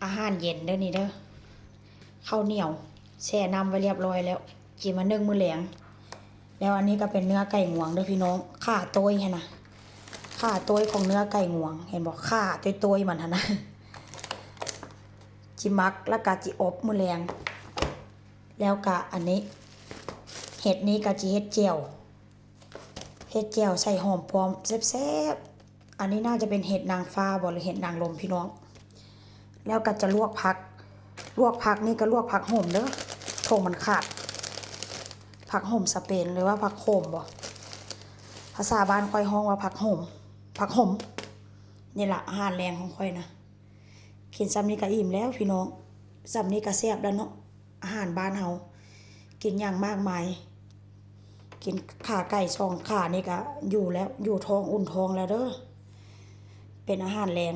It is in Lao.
ອາຫານເຢັນເດີນີ້ເດີ. ເຂົ້າໜຽວແຊ່ນ້ຳໄວ້ລຽບລ້ອຍແລ້ວ ກິນມາໜຶ່ງມື້ແລງ. ແລ້ວອັນນີ້ກໍເປັນເນື້ອໄກ່ງວງເດີພີ່ນ້ອງ ຂາໂຕ້ຍຫັ້ນນະ ຂາໂຕ້ຍຂອງເນື້ອໄກ່ງວງ ເຫັນບໍ່ ຂາໂຕ້ຍໆມັນຫັ້ນນະ ຈິໝັກ ແລ້ວກໍຈິອົບມື້ແລງ. ແລ້ວກະອັນນີ້ ເຫັດນີ້ກະຊິເຮັດແຈ່ວ ເຮັດແຈ່ວໃສ່ຫອມປ້ອມແຊບໆ. ອັນນີ້ໜ້າຈະເປັນເຫັດນາງຟ້າບໍ່ ຫຼືເຫັດນາງລົມພີ່ນ້ອງ. ແລ້ວກະຈະລວກຜັກ ລວກຜັກນີ້ກະລວກຜັກໂຫມເດີ ຖົງມັນຂາດ. ຜັກໂຫມສະເປນ ຫຼືວ່າຜັກໂຂມບໍ່ ພາສາບ້ານຂ້ອຍຮ້ອງວ່າຜັກໂຫມ ຜັກໂຫມ. ນີ້ລະອາຫານແລງຂອງຂ້ອຍນະ. ກິນຊ່ຳນີ້ກະອີ່ມແລ້ວພີ່ນ້ອງ ຊ່ຳນີ້ກະແຊບແລ້ວເນາະ. ອາຫານບ້ານເຮົາ ກິນຫຍັງມາກມາຍ ກິນຂາໄກ່ສອງຂານີ້ກະຢູ່ແລ້ວ ຢູ່ທ້ອງ ອຸ່ນທ້ອງແລ້ວເດີ. ເປັນອາຫານແລງ